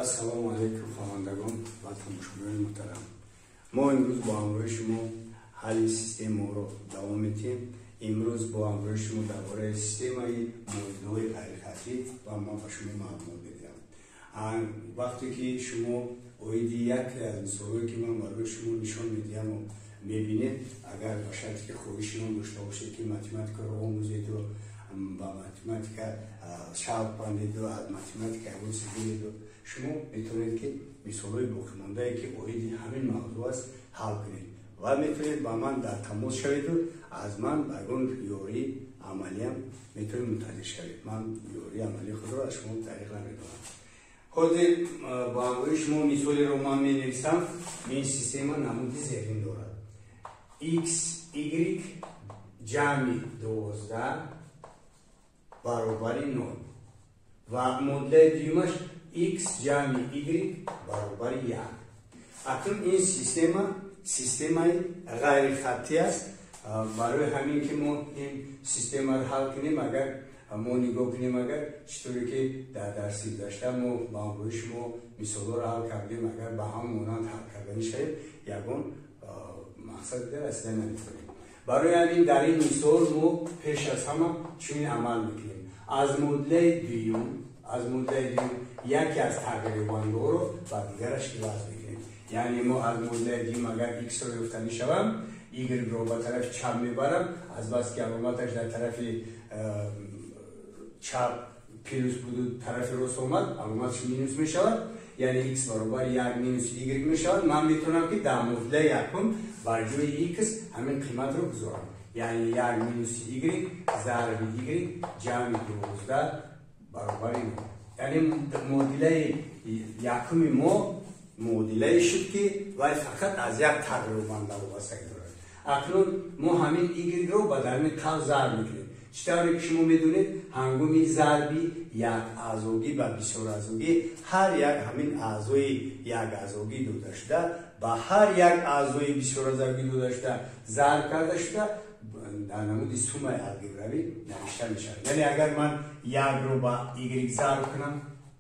Ассалому алайкум, хонандагон ва тамошобинони муҳтарам. Мо имрӯз бо ҳамроҳи шумо ҳалли системаро давом медиҳем. Имрӯз бо ҳамроҳи шумо дар бораи системаи муодилаҳои ғайрихаттӣ ва ман ба шумо маълумот медиҳам. Вақте ки шумо оиди яке аз мисолҳое, ки ман барои шумо нишон медиҳаму мебинед, агар ба шарте ки хоҳиши он дошта бошед, ки математикаро омӯзеду ба математика шавқ бандеду аз математика ягон чиз бинеду, шумо метавонед, ки мисолҳои боқимондае, ки оиди ҳамин мавзӯъ аст, ҳал кунед ва метавонед ба ман дар тамос шаведу аз ман ба ягон ёрии амалиам метавонед мунтазир шавед. Ман ёрии амалии худро аз шумо тариқ намедонам. Ҳозир ба ҳамроҳи шумо мисолеро ман менависам. Ин система намуди зерин дорад: x y ҷамъи 12 баробари нол ва муодилаи дуюмаш x ҷамъи y баробари як. Акнун ин система системаи ғайрихаттӣ аст. Барои ҳамин ки мо ин системаро ҳал кунем, агар мо нигоҳ кунем, агар чӣ тавре ки дар дарси гузашта мо ба ҳамроҳи шумо мисолҳоро ҳал кардем, агар ба ҳам монанд ҳал кардани шавем, ягон мақсад расида наметавонем. Барои ҳамин дар ин мисол мо пеш аз ҳама чунин амал мекунем: аз муодилаи дуюм яке аз тағйирёбандаҳоро ба дигараш иваз мекунем. Яъне мо аз муодилаи дуюм агар x-ро ёфта мешавам, y-ро ба тарафи чап мебарам. Азбаски аломаташ дар тарафи чап плюс буду тарафи рост омад, аломаташ минус мешавад. Яъне x баробари як минус y мешавад. Ман метавонам, ки дар муодилаи якум бар ҷои x ҳамин қиматро гузорам, яъне як минуси y зарби y ҷамъи 12 баробари нол. Яъне муодилаи якуми мо муодилае шуд, ки вай фақат аз як тағйирёбанда вобастагӣ дорад. Акнун мо ҳамин y-ро ба даруни қавс зарб мекунем. Чӣ тавре ки шумо медонед, ҳангоми зарби як аъзогӣ ба бисёраъзогӣ ҳар як ҳамин аъзои як аъзогӣ додашуда ба ҳар як аъзои бисёраъзогӣ додашуда зарб карда шуда, дар намуди суммаи алгебравӣ навишта мешавад. Яъне агар ман якро ба y зарб кунам,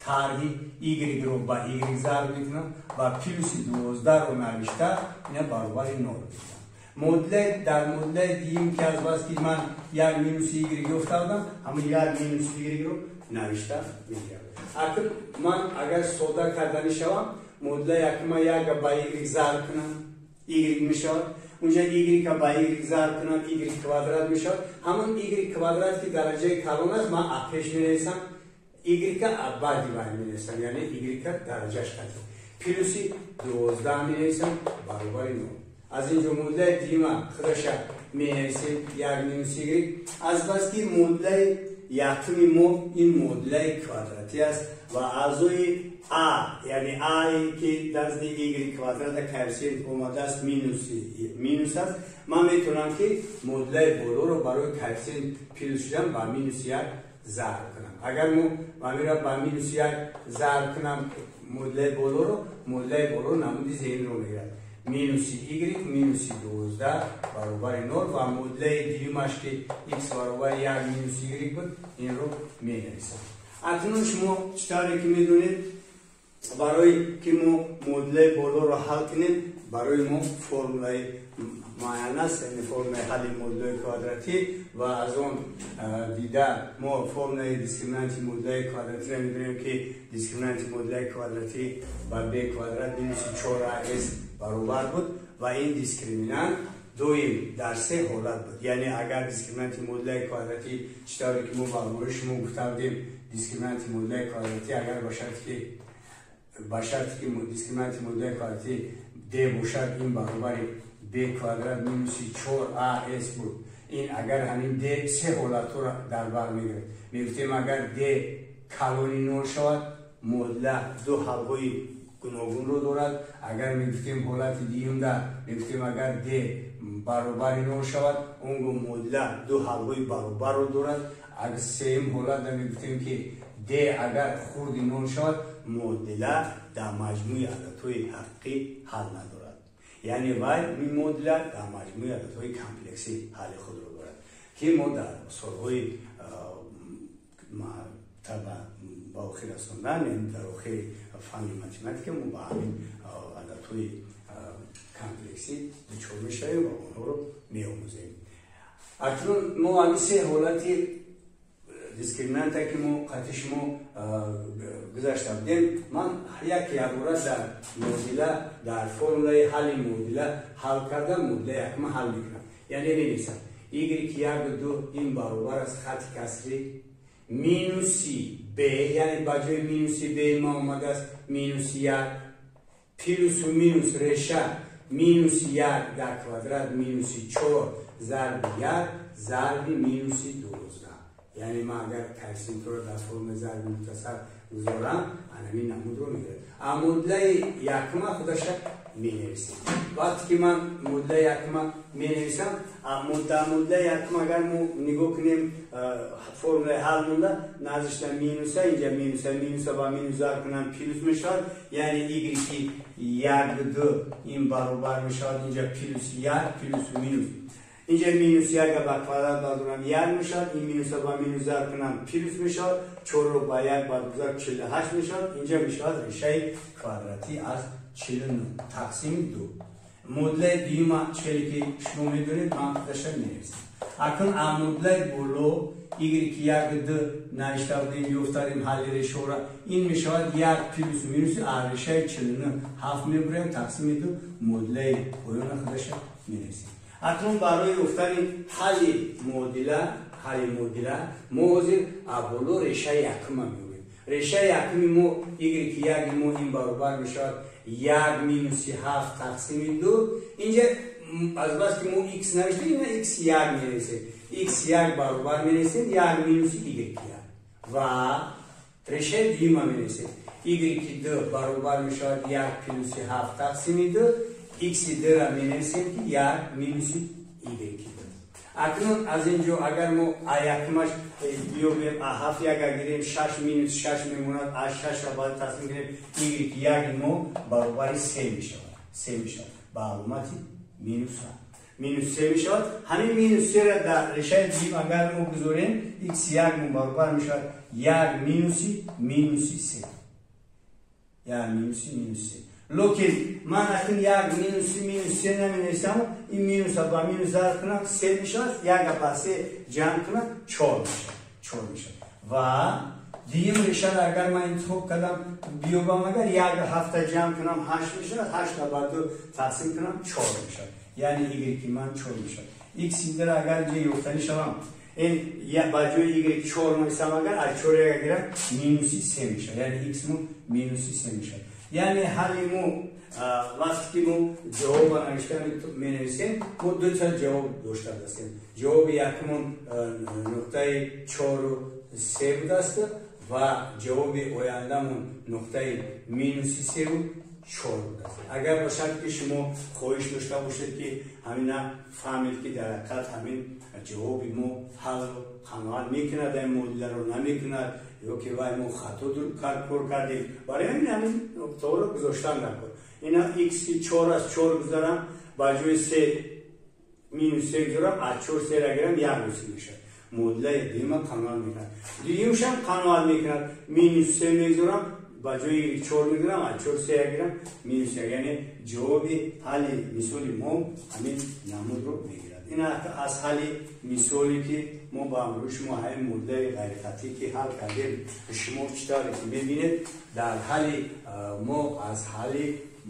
тарҳи y-ро ба y зарб мекунам ва плюси 12-ро навишта, ина баробари нол мекунам. Муодилаи дар муодилаи дуюм, ки аз баски ман як минуси y ёфта будам, ҳамон як минуси y-ро навишта мегирам. Акнун ман агар сода карданӣ шавам, муодилаи якума як ба y зарб кунам, y мешавад. Унҷа y ба y зарб кунам, y квадрат мешавад. Ҳамон y квадрат, ки дараҷаи калон аст, ман апеш менависам, y баъди вай менависам, яъне y дараҷаш қатъи плюси 12 менависам, баробари нол. Аз ин ҷо муодилаи дуюма худаша менависем, як минус y. Азбаски муодилаи якуми мо ин муодилаи квадратӣ аст ва аъзои а, яъне а, ки назди y квадрата коэффисиент омадааст, минус аст, ман метавонам, ки муодилаи болоро барои коэффисиент плюс шудан ба минус як зарб кунам. Агар мо амира ба минус як зарб кунам муодилаи болоро, муодилаи боло намуди зеринро мегирад: минуси y минуси 12 баробари нол. Ва муодилаи дуюмаш, ки x баробари як минуси y буд, инро менависам. Акнун шумо чӣ тавре ки медонед, барои ки мо муодилаи болоро ҳал кунем, барои мо формулаи муайян аст, яъне формулаи ҳалли муодилаи квадратӣ. Ва аз он дида мо формулаи дискриминанти муодилаи квадратиро медонем, ки дискриминанти муодилаи квадратӣ ба b квадрат минуси 4as баробар буд. Ва ин дискриминант доим дар се ҳолат буд. Яъне агар дискриминанти муодилаи квадратӣ, чӣ тавре ки мо ба ҳамроҳи шумо гуфта будем, дискриминанти муодилаи квадратӣ агар ба шарте ки дискриминанти муодилаи квадратӣ d бошад, ин баробари b квадрат минуси 4as буд. Ин агар ҳамин d се ҳолатҳоро дар бар мегирад. Мегуфтем, агар d калони нол шавад, муодила ду ҳалҳои гуногунро дорад. Агар мегуфтем, ҳолати дуюмда мегуфтем, агар d баробари нол шавад, он гоҳ муодила ду ҳалҳои баробарро дорад. Агар сеюм ҳолатда мегуфтем, ки d агар хурди нол шавад, муодила дар маҷмӯи ададҳои ҳақиқӣ ҳал надорад, яъне вай муодила дар маҷмӯи ададҳои комплексӣ ҳалли худро дорад, ки мо дар солҳои ба охир расондан, яъне дар охири фанни математика мо ба ҳамин ададҳои комплексӣ дучор мешавем ва онҳоро меомӯзем. Акнун мо ҳамин се ҳолати дискриминанта ки мо қатъи шумо гузашта будем, ман як якбора дар муодила, дар формулаи ҳалли муодила ҳал кардам, муодила якма ҳал мекунам. Яъне менависам y як ду ин баробар аст хати касри минуси b, яъне ба ҷои минуси b ма омадааст минуси як, плюсу минус реша минуси як дар квадрат минуси чор зарби як зарби минуси 12. Яъне ман агар коэффисиентро дар формулаи зарби мухтасар гузорам, анамин намудро мегирад. А муодилаи якума худаша менависем. Вақте ки ман муодилаи якума менависам, дар муодилаи якума агар мо нигоҳ кунем формулаи ҳал монда, наздишта минуса, инҷа минуса, минуса ба минус зарб кунам плюс мешавад, яъне y як ду ин баробар мешавад инҷа плюс як плюсу минус. Инҷа минус як ба квадрат бардорам як мешавад, ин минуса ба минус зарб кунам плюс мешавад, чорро ба як бардозар 48 мешавад, инҷа мешавад решаи квадратӣ аз 49 тақсими ду. Муодилаи дуюма челе ки шумо медонед, ман худаша менависам. Акнун а муодилаи боло y як ду навишта будем, ёфтарем ҳалли решаҳоро, ин мешавад як плюс минуси а решаи 49 ҳафт мебурем тақсими ду, муодилаи поёна худаша менависем. Акнун барои ёфтани ҳалли муодила мо ҳозир боло решаи якума меёбем. Решаи якуми мо y як мо ин баробар мешавад як минуси ҳафт тақсими ду. Инҷа азбаски мо x навиштем, ина x як менависем. X як баробар менависем як минуси y як. Ва решаи дуюма менависем. Y ду баробар мешавад як плюси ҳафт тақсими ду. X ду-ра менависем ки як минуси y ду. Акнун аз ин ҷо агар мо а якумаш биёбем, а ҳафт як гирем, шаш минус шаш мемонад, а шашро бояд тақсим кунем, y як мо баробари се мешавад. Се мешавад ба аломати минус минус се мешавад. Ҳамин минус сера дар решаи дуюм агар мо гузорем, x як мо баробар мешавад як минуси минуси се. Як минуси минуси се. Лекин ман акнун як минуси минус се наменависам, ин минуса ба минус зарб кунам се мешавад, як ба се ҷамъ кунам чор мешавад. Чор мешавад. Ва дуюм решаро агар ман интихоб кардам биёбам, агар як ҳафта ҷамъ кунам ҳашт мешавад, ҳаштро ба ду тақсим кунам чор мешавад. Яъне y ман чор мешавад. X ро агар ҷо ёфтанӣ шавам, ин ба ҷои y чор нависам, агар аз чор як гирам минуси се мешавад. Яъне x мо минуси се мешавад. Яъне ҳалли мо вақте ки мо ҷавобро навишта менависем, мо ду та ҷавоб дошта ҳастем. Ҷавоби якумон нуқтаи чору се будааст ва ҷавоби ояндамон нуқтаи минуси севу чор будааст. Агар бошад ки шумо хоҳиш дошта бошед ки ҳамина фаҳмед ки дар ҳақиқат ҳамин ҷавоби мо ҳалро қаноат мекунад, ин муодиларо намекунад, ё ки вай мо хато кор кардем, барои ҳамин нуқтаҳоро гузоштан накун. Ина x чор аз чор гузарам, ба ҷои се минус се гузорам, аз чор сера гирам як ҳосил мешавад. Муодилаи дуюма қаноат мекунад. Дуюмшам қаноат мекунад. Минус се мегузорам, ба ҷои чор мегирам, аз чор се гирам минус як. Яъне ҷавоби ҳалли мисоли мо ҳамин намудро мегирад. Ин аз ҳалли мисоле ки мо ба ҳамроҳи шумо ҳамин муодилаи ғайрихаттӣ ки ҳал кардем, шумо чӣ тавре ки мебинед, дар ҳалли мо аз ҳалли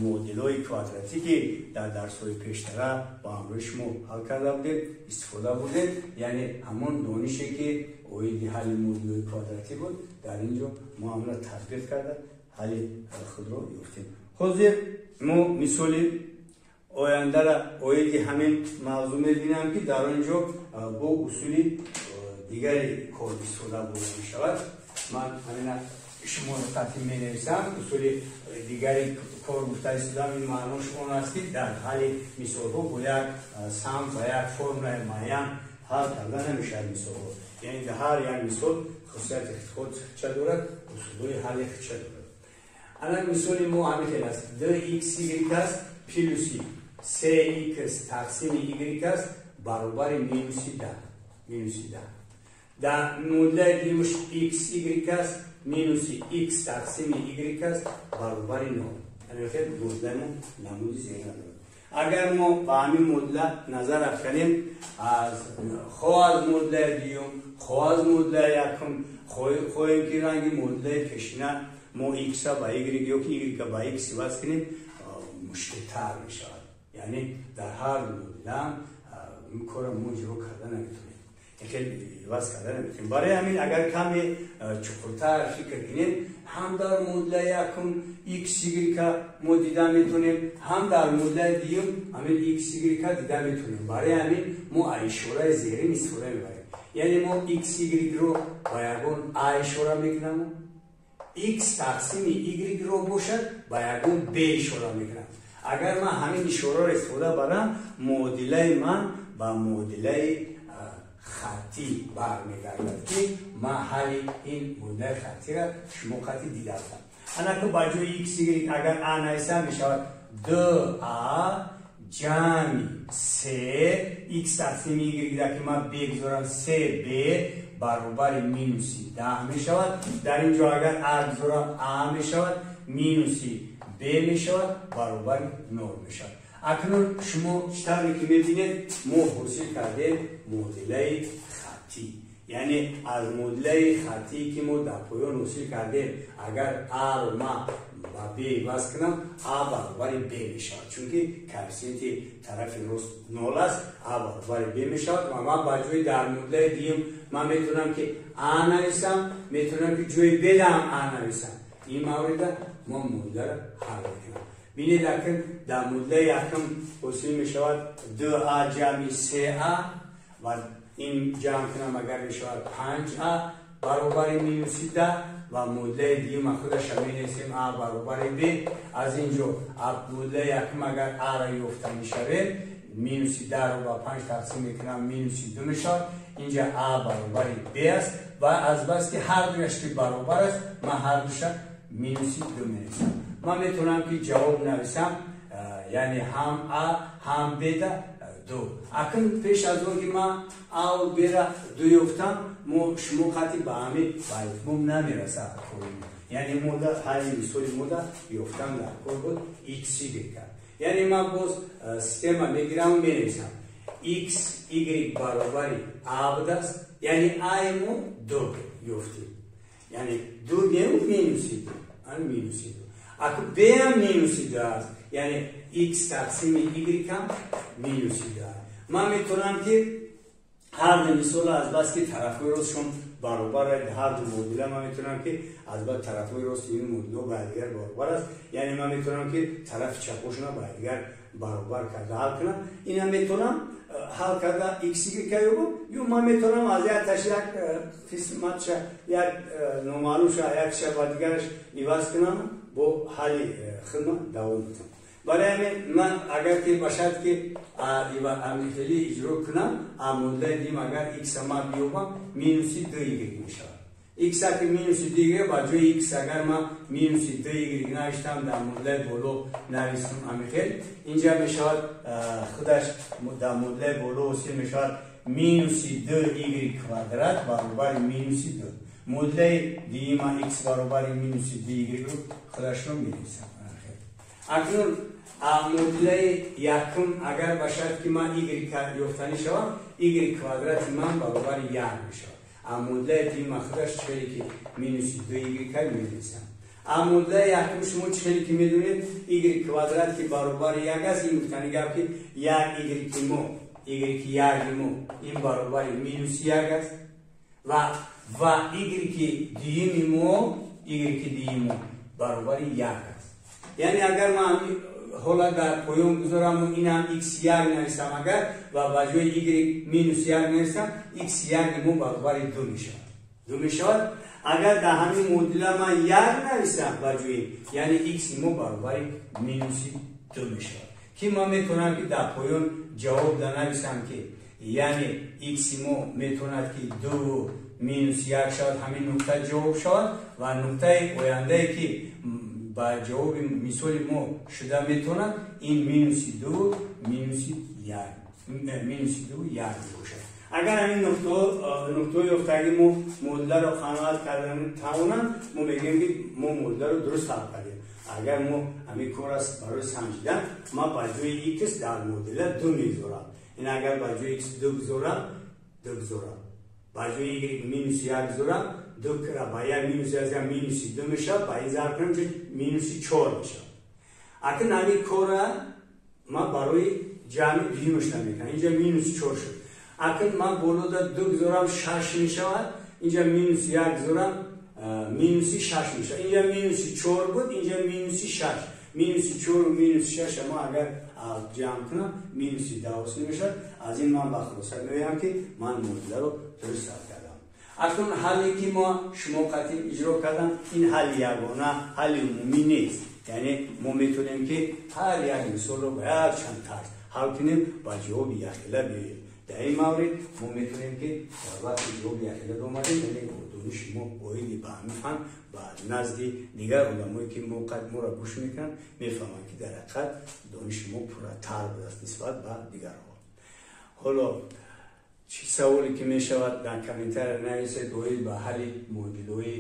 муодилаҳои квадратӣ ки дар дарсҳои пештара ба ҳамроҳи шумо ҳал карда будем, истифода бурдем. Яъне ҳамон донише ки оиди ҳалли муодилаҳои квадратӣ буд, дар ин ҷо мо ҳамро татбиқ карда ҳалли худро ёфтем. Ҳозир мо мисоли ояндара оиди ҳамин мавзӯъ мебинам ки дар он ҷо бо усули дигари кор истифода бурда мешавад. Ман ҳамина шуморо тартиб менависам. Усули дигари кор гуфта истодам, ин маънош он аст ки дар ҳалли мисолҳо бо як самт ва як формулаи муайян ҳал карда намешавад мисолҳо. Яъне дар ҳар як мисол хусусияти худ ча дорад, усулҳои ҳалли ча дорад. Ана мисоли мо ҳамин хел аст. dxy аст плюси 3x тақсими y аст баробари минуси 10. Минуси 10. Дар муодилаи дуюмаш x y аст, минуси x тақсими y аст, баробари 0. Яъне хел муодилаи мо намуди зерина дорад. Агар мо ба ҳамин муодила назар афканем, аз хоҳ аз муодилаи дуюм, хоҳ аз муодилаи якум, хоҳем ки ранги муодилаи пешина мо x-а ба y ё ки y-а ба x иваз кунем, мушкилтар мешавад. Яъне дар ҳар муодила ин корро мо иҷро карда наметавонем, хел иваз карда наметавонем. Барои ҳамин агар каме чуқуртар фикр кунем, ҳам дар муодилаи якум x y мо дида метавонем, ҳам дар муодилаи дуюм ҳамин x y дида метавонем. Барои ҳамин мо аз ишораи зерин истифода мебарем. Яъне мо x y-ро ба ягон а ишора мекунам, x тақсими y-ро бошад ба ягон b ишора мекунам. Агар ман ҳамин ишораро истифода барам, муодилаи ман ба муодилаи хаттӣ бармегардад, ки ман ҳалли ин муодилаи хаттиро шумо қатъи дида будам. Анаку ба ҷои x y агар а нависам, мешавад 2a ҷамъи c x тақсими y ки ман b гузорам, 3b баробари минуси 10 мешавад. Дар ин ҷо агар а гузорам, а мешавад, минуси b мешавад, баробари 0 мешавад. Акнун шумо чӣ тавре ки мебинед, мо ҳосил кардем муодилаи хаттӣ. Яъне аз муодилаи хаттӣ, ки мо дар поён ҳосил кардем, агар а-ро ман ба б иваз кунам, а баробари б мешавад, чунки коэффисиенти тарафи рост 0 аст, а баробари б мешавад. Ва ман ба ҷои дар муодилаи дуюм ман метавонам ки а нависам, метавонам ки ҷои б даам а нависам. Ин маврида мо муодиларо ҳал мекунам. Бинед, акн дар муодилаи якум ҳосил мешавад 2а ҷамъи 3а ва ин ҷамъ кунам агар мешавад 5а баробари минуси 10. Ва муодилаи дуюма худаша менависем, а баробари б. Аз ин ҷо муодилаи якум агар а-ро ёфта мешавем, минуси 10-ро ба 5 тақсим мекунам, минуси 2 мешавад. Инҷа а баробари б аст ва азбаски ҳар дуяш ки баробар аст, ман ҳар душа минуси 2 менависам. Ман метавонам ки ҷавоб нависам, яъне ҳам а ҳам б да 2. Акн пеш аз он ки ман а-у б-ра 2 ёфтам, мо шумо қатъи ба ҳамин ба итмом намерасад кори мо. Яъне мода ҳалли мисоли мода ёфтан дар кор буд x y. Яъне ман боз система мегираму менависам x y баробари а будааст, яъне а-и мо 2 ёфтем, яъне 2 неу минуси 2, ан минуси 2. Аку б ҳам минуси 2 аст, яъне x тақсими y ҳам минуси 2 аст. Ман метавонам ки ҳар ду мисола азбаски тарафҳои ростшон баробар, ҳар ду муодила ман метавонам ки азбас тарафҳои рости ин муодило ба якдигар баробар аст, яъне ман метавонам ки тарафи чапошона ба якдигар баробар карда ҳал кунам. Ина метавонам ҳал карда x y ёбам, ё ман метавонам аз якташ як қисматша, як номаълумша якша ба дигараш иваз кунам, бо ҳалли хидма давом бидам. Барои ҳамин ман агар ки ба шарт ки амихелӣ иҷро кунам, муодилаи дуюм агар x-а ман биёбам, минуси 2y мешавад. X-а ки минуси 2y, ба ҷои x агар ман минуси 2y навиштам, дар муодилаи боло нависам амихел, инҷа мешавад худаш дар муодилаи боло ҳосил мешавад минуси 2y квадрат баробари минуси 2. Муодилаи дуюма x баробари минуси 2y-ро худашро менависам. Акнун муодилаи якум агар ба шарт ки ман y ёфтанӣ шавам, y квадрати ман баробари 1 мешавад. Муодилаи дуюма худаш чӣ ки минуси 2y менависам. Муодилаи якум шумо чӣ ки медонед, y квадрат ки баробари 1 аст, ин гуфтани гап ки 1 y мо, y 1 мо ин баробари минуси 1 аст ва y дуюми мо, y дуюми мо баробари 1 аст. Яъне агар ман ҳола дар поён гузораму инам x1 нависам агар ва ба ҷои y минус 1 нависам, x1 мо баробари 2 мешавад. 2 мешавад. Агар дар ҳамин муодила ман 1 нависам ба ҷои, яъне x мо баробари минуси 2 мешавад. Ки ман метавонам ки дар поён ҷавоб да нависам ки яъне x мо метавонад ки 2 минус 1 шавад, ҳамин нуқта ҷавоб шавад ва нуқтаи ояндае ки ба ҷавоби мисоли мо шуда метавонад, ин минуси 2 минуси 1, минуси 2 1 мебошад. Агар ҳамин нуқтаҳои ёфтагӣ мо муодиларо қаноат кардан тавонанд, мо мегӯем, ки мо муодиларо дуруст ҳал кардем. Агар мо ҳамин кор аст барои санҷидан, ман ба ҷои x дар муодила 2 мегузорам. Ин агар ба ҷои x 2 гузорам, 2 гузорам, ба ҷои y минус 1 гузорам, 2 кра ба 1 минус 1 минуси 2 мешавад, ба ин зарб кунам, минуси 4 мешавад. Акн ҳамин корра ман барои ҷамъи дуюмаш намекунам. Инҷа минус 4 шуд. Акн ман болода 2 гузорам, 6 мешавад, инҷа минус 1 гузорам, минуси 6 мешавад. Инҷа минуси 4 буд, инҷа минуси 6. Минуси 4 минуси 6 мо агар ҷамъ кунам, минуси 12 мешавад. Аз ин ман ба хулоса меоям, ки ман муодиларо дуруст ҳал кардам. Акнун ҳалле ки мо шумо қатъи иҷро кардам, ин ҳалли ягона, ҳалли умумӣ нест. Яъне мо метавонем, ки ҳар як мисолро ба як чанд тарз ҳал кунем ва ҷавоби якхела биёем. Дар ин маврид мо метавонем, ки дар вақти ҷавоби якхела омадем, яъне дониши мо оиди ба ҳамин фан ба назди дигар одамое, ки моро гӯш мекунанд, мефаҳманд, ки дар ҳақиқат дониши мо пурратар будааст нисбат ба дигарҳо. Ҳоло чӣ саволе ки мешавад, дар комментария нависед оид ба ҳалли муодилаҳои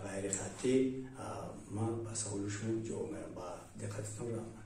ғайрихаттӣ. Ман ба саволи шумо ҷавоб мерам. Ба диққататон раҳмат.